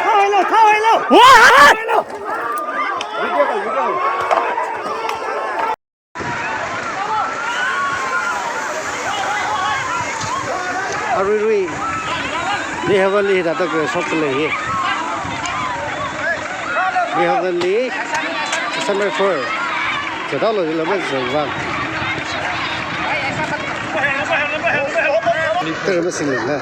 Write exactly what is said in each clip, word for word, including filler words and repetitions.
ꯊꯥꯎ ꯍꯩꯂꯣ, ꯊꯥꯎ ꯍꯩꯂꯣ꯫ ꯋꯥ! ꯑꯔꯨꯏ ꯔꯨꯏ꯫ ꯗꯦꯍꯥꯕꯂꯤ ꯍꯤꯗꯥꯛꯇ ꯀ ꯁꯣꯛꯇ ꯂꯩꯌꯦ꯫ ꯗꯦꯍꯥꯕꯂꯤ꯫ ꯀꯁꯇꯃꯔ ꯐꯣꯔ꯫ ꯆꯦꯗꯥꯎ ꯂꯣꯏꯁꯤꯜꯂꯕ ꯆꯦꯡꯕ꯫ ꯂꯤꯇꯔ ꯑꯃ ꯁꯤꯜꯂꯤꯅ꯫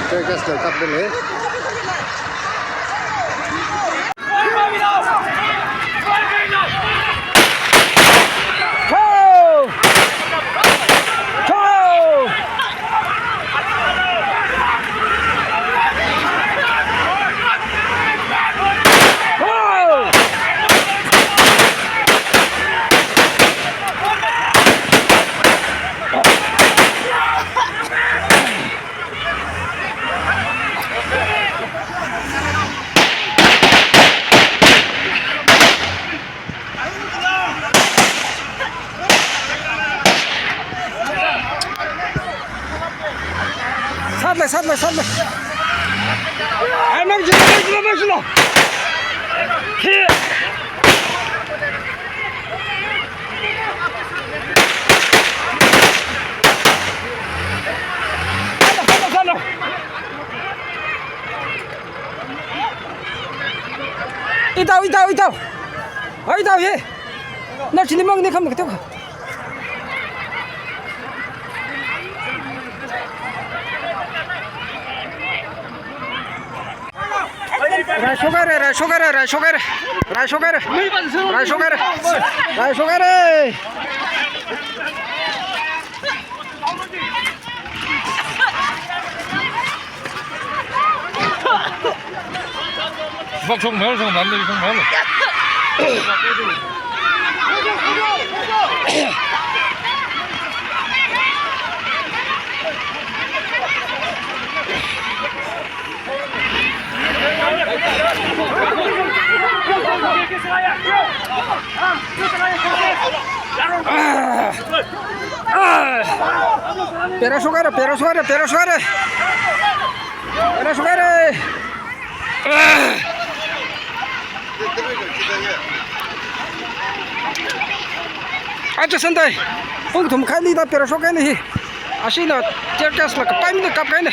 ꯇꯤꯌꯔ ꯒ꯭ꯌꯥꯁ ꯂꯣꯏ ꯀꯥꯞꯄ ꯂꯩ꯫ ꯁꯥꯠꯂꯦ, ꯁꯥꯠꯂꯦ, ꯁꯥꯠꯂꯦ꯫ ꯑꯦ, ꯅꯪ ꯁꯤꯜꯂꯣ, ꯅꯪ ꯁꯤꯜꯂꯣ, ꯅꯪ ꯁꯤꯜꯂꯣ꯫ ꯁꯤ꯫ ꯁꯥꯠꯂꯣ, ꯁꯥꯠꯂꯣ, ꯁꯥꯠꯂꯣ꯫ ꯏꯇꯥꯎ, ꯏꯇꯥꯎ, ꯏꯇꯥꯎ꯫ ꯍꯣꯏ, ꯏꯇꯥꯎ, ꯌꯦ꯫ ꯅꯪ ꯁꯤꯅꯤ ꯃꯪꯅꯤ ꯈꯝ ꯈꯇꯧ꯫ ꯔꯥꯏꯁꯣꯒꯥꯏꯔꯦ, ꯔꯥꯏꯁꯣꯒꯥꯏꯔꯦ, ꯔꯥꯏꯁꯣꯒꯥꯏꯔꯦ꯫ ꯔꯥꯏꯁꯣꯒꯥꯏꯔꯦ꯫ ꯔꯥꯏꯁꯣꯒꯥꯏꯔꯦ꯫ ꯔꯥꯏꯁꯣꯒꯥꯏꯔꯦ꯫ ꯁꯣꯛ ꯁꯣꯛ ꯃꯌꯥꯝ ꯁꯣꯛ ꯃꯌꯥꯝ ꯂꯩ, ꯁꯣꯛ ꯃꯌꯥꯝ ꯂꯩ꯫ Pera sokare, pera sokare, pera sokare. Pera sokare. Acha sandai. Pung thum khai ni da pera sokai ni hi. Asina tear gas la kapai mi da kap kai ni.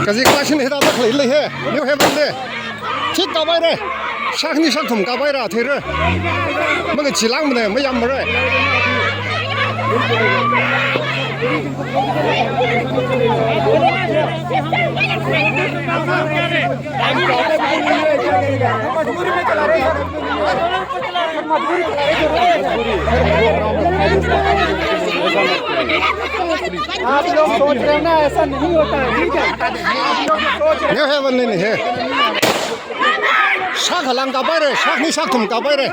Kazi class ni heda bak lei lei he. New Haven le. Thik kabai re. Sak ni sak thum kabai ra thei re. Mage chilang mane mayam re. आप लोग सोच रहे हैं ना, ऐसा नहीं होता है, ठीक है? आप लोग सोच रहे हैं। New Haven ni ni he. Sak halang kabai re, sak ni sak thum kabai re.